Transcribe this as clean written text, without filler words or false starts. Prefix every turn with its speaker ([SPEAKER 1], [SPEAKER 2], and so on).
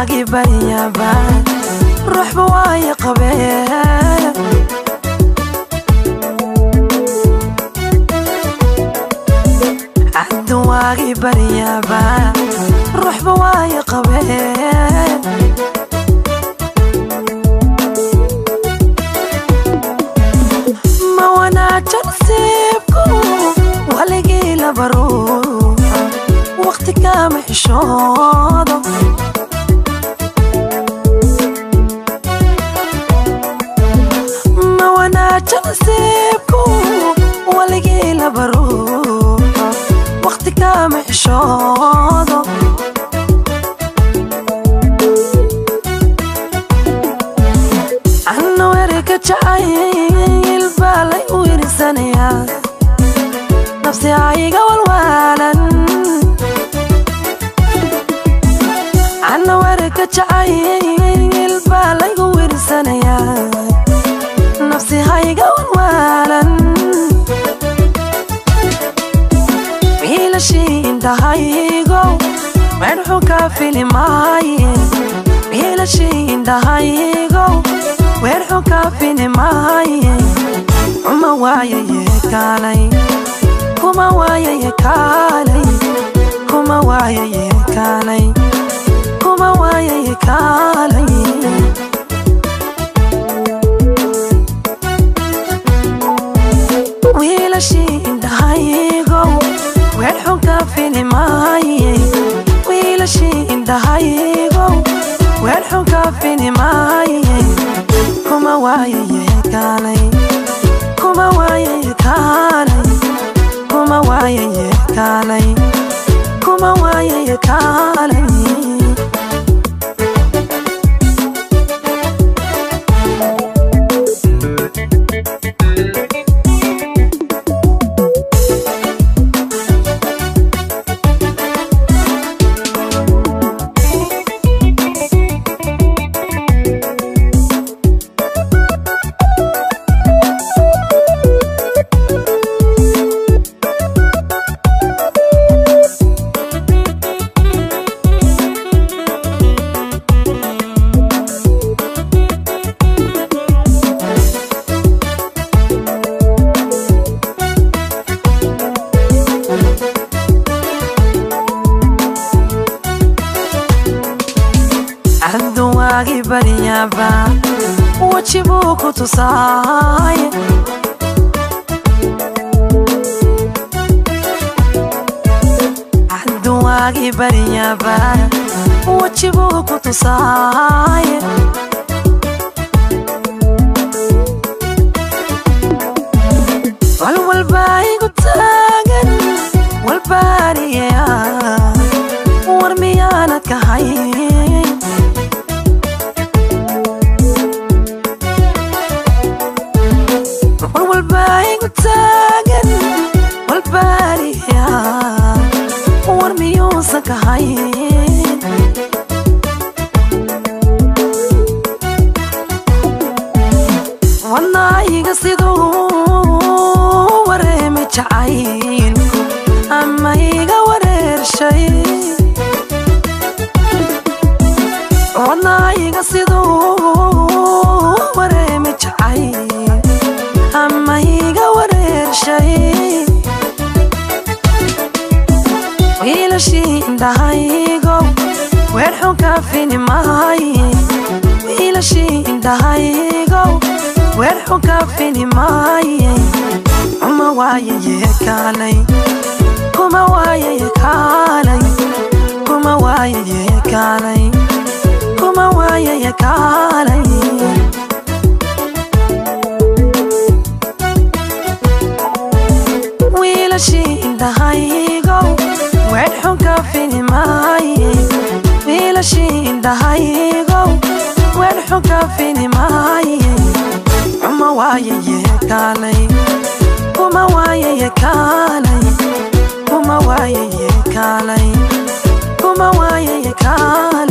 [SPEAKER 1] Waagi baryaba ruuxba waaya qabee. Adduun waagi baryaba ruuxba waaya qabee. Ma wanaajan nasiibku waligii laba ruux waqti kama xishoodo. Ma wanaajan nasiibku waligii laba ruux waqti kama xishoodo. Anna werka jacayl baa lay u irsanayaa nafsi ayga walwaalan. Anna werka jacayl baa laygu wirsanayaa nafsi hayga walwaalan. Wiilashii indhahaygow meedxu ka fili maaye. Wiilashii indhahaygow weerxu ka fili maaye. Kuma waayaye kaalay, kuma waayaye kaalay, kuma waayaye kaalay, kuma waayaye kaalay. Wiilashii indhahaygow weerxu ka fili maaye. Wiilashii indhahaygow weerxu ka fili maaye. Kuma waayaye kaalay, kuma waayaye kaalay, kuma waayaye kaalay, kuma waayaye kaalay. Adduun waagi baryaba waji buu ku tusaaye. Adduun waagi baryaba waji buu ku tusaaye. Walwal baa igu taagan walbaariya war miyaanad ka hayn. Walwal baa igu taagan walbaariya war miyuusan ka hayn. Wadnahayga siduu wareemay jacaylku ama iga wareershay. Wadnahayga siduu wareemay jacayl ama iga wareershay. Wiilashii indhahaygow weerxu ka fili maaye. Wiilashii indhahaygow weerxu ka fili maaye. Kuma waayaye kaalay, kuma waayaye kaalay, kuma waayaye kaalay, kuma waayaye kaalay. Wiilashii indhahaygow weerxu ka fili maaye. Wiilashii indhahaygow weerxu ka fili maaye. Kuma waayaye kaalay, kuma waayaye kaalay, kuma waayaye kaalay, kuma waayaye kaalay.